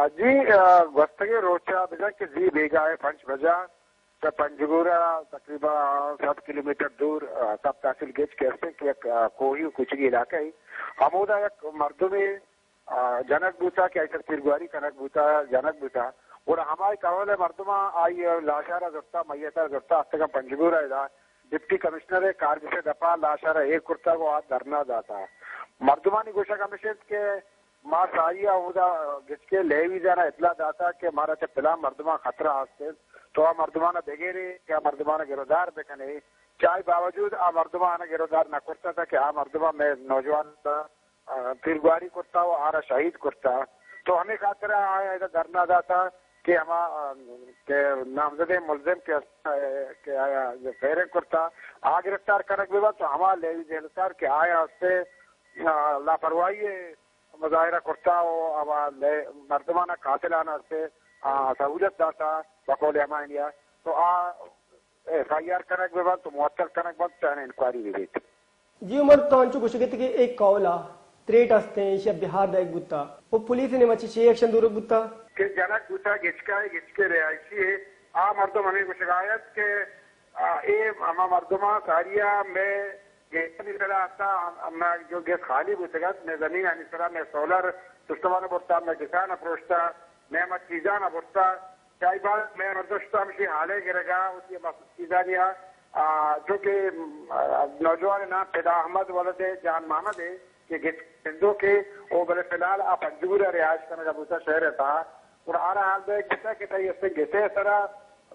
جی، آ، گوستگیں روچ ءَ بزاں کہ زی بیگاہ ءَ پنچ بجہ چہ پنجگور ءَ تقریباً سد کلومیٹر دور، آ، سب تحصیل گچ کہ است کہ یک، آ، کوہی و کوچگی علاقہ ءَ، ہمودا یک مردمے، آ، جنگ بوتا کہ آئی سر تیرگواری کنگ بوتا، جنگ بوتا۔ گڑا ہمائی کہول ءِ مردماں آئی لاش ءَ را زرتا، میت ءَ را زرتا، ہفتگاں پنجگور ءَ ادا ڈپٹی کمشنر ءِ کارگس ءِ دپا لاش ءَ را ایر کرتا و آ دھرنا داتا۔ مردمانی گوشگ ہمیش انت کہ ما ساری ءَ اودا گچکے لیویز ءَ را اطلاع داتا کہ مارا چہ پلان مردماں خطرہ است انت، تو آ مردماں بگیرے کہ آ مردماں گرودار بکنے۔ چہ آئی باوجود آ مردماں گرودار نہ کرتا تا کہ آ مردماں مئے نوجوان، آ، تیرگواری کرتا و آرا شہید کرتا۔ تو ہمے خاطر آ ادا دھرنا داتا کہ ہما، آ، کہ نامزد ملزم کہ است، آ، کہ آیا فیرنگ کرتا، آ گرفتار کنگ بہ بنت تو ہما لیویز ہلدار کہ آیا است، آ، لاپرواہی مظاہرہ کرتا و ہما لے-، مردمانا قاتلانا است، آ، سہولت داتا بقول ہمائنیا، تو آ ایف آئی آر کنگ بہ بنت و معطل کنگ بنت، چہ آناں انکوائری بہ بیت۔ جی عمر، تو انچو گوشگ ات کہ ایک کہول ءَ تھریٹ است ایں، ایشی ءَ بہار دئیگ بوتا و پولیس ءِ نیمگ ءَ چہ چے ایکشن دورگ بوتا؟ کہ جنگ بوتا گچکا ءِ، گچکے رہائشی ءِ، آ مردم ہمے گوشگ ءَ ات کہ آ، اے ہما مردماں ساری ءَ مئے گیسانی سرا اتاں، ہم-، ہما جو گیس خالی بوتگ ات، مئے زمینانی سرا مئے سولر سسٹماں برتا، مئے گساں پروشتا، مئے ہما چیزاں برتا۔ چہ آئی بعد مئے مردم شتا ہمشی حالے گرگا، وتی ہما چیزانی ءَ، آ، چونکہ، آ، نوجوان نام فدا احمد ولد جان محمد ءِ کہ گس بندوکے، او بلے فی الحال آ پنجگور ءَ رہائش کنگا بوتا شہر ءِ تہا۔ گڑا آرا حال دئیگ بوتا کہ تئی استیں گس ءِ سرا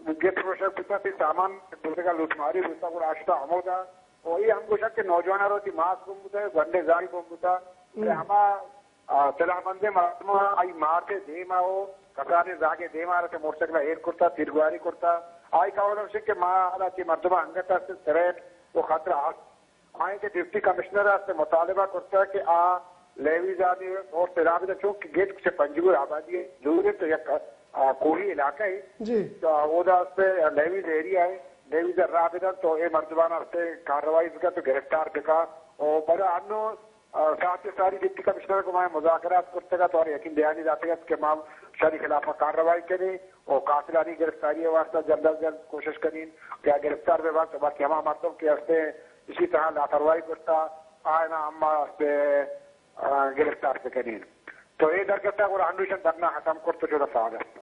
گس پروشگ بوتا، تئی سامان بوتگا، لوٹماری بوتا، گڑا آ شتا ہمودا۔ او اے ہم گوشگ کہ نوجوان ءَ را وتی ماس گم بوتا، گونڈیں زاگ گم بوتا۔ بلے ہما، آ، سلاہ بندیں مردماں آئی مات ءِ دیما و کسانیں زاگ ءِ دیما را چہ موٹرسائیکل ءَ ایر کرتا، تیرگواری کرتا۔ آئی کہول ہمیش کہ ما حالا چہ مردماں انگت است تھریٹ و خطرہ است۔ آئیں کہ ڈپٹی کمشنر است مطالبہ کرتا کہ آ لیویز آنی اور سلاہ بدن، چونکہ گیٹ چہ پنجگور آبادی دور ہے تو یک، آ، کوہی علاقہ ہے۔ جی۔ تو اودا است لیویز ایریا ہے، لیویز راہ بدن تو اے مردمان است کارروائی بکن تو گرفتار بکن۔ او بلے انو، آ، ساعت ساری ڈپٹی کمشنر کو ما مذاکرات کرتگا تو یقین بیانی داتگا کہ ما شری خلاف کارروائی کنیں۔ و قاتلانی گرفتاری ءِ واسطہ جلد از جلد کوشش کنیں کہ آ گرفتار بہ بنت، باقی ہما مردم کہ ہستیں اشی تہا لاپرواہی کرتا، آیانا ہما ہستیں، آ، گرفتار بکنیں۔ تو اے درگت ءَ گڑا ہنوشن دھرنا ختم کرت و چودا فارغ۔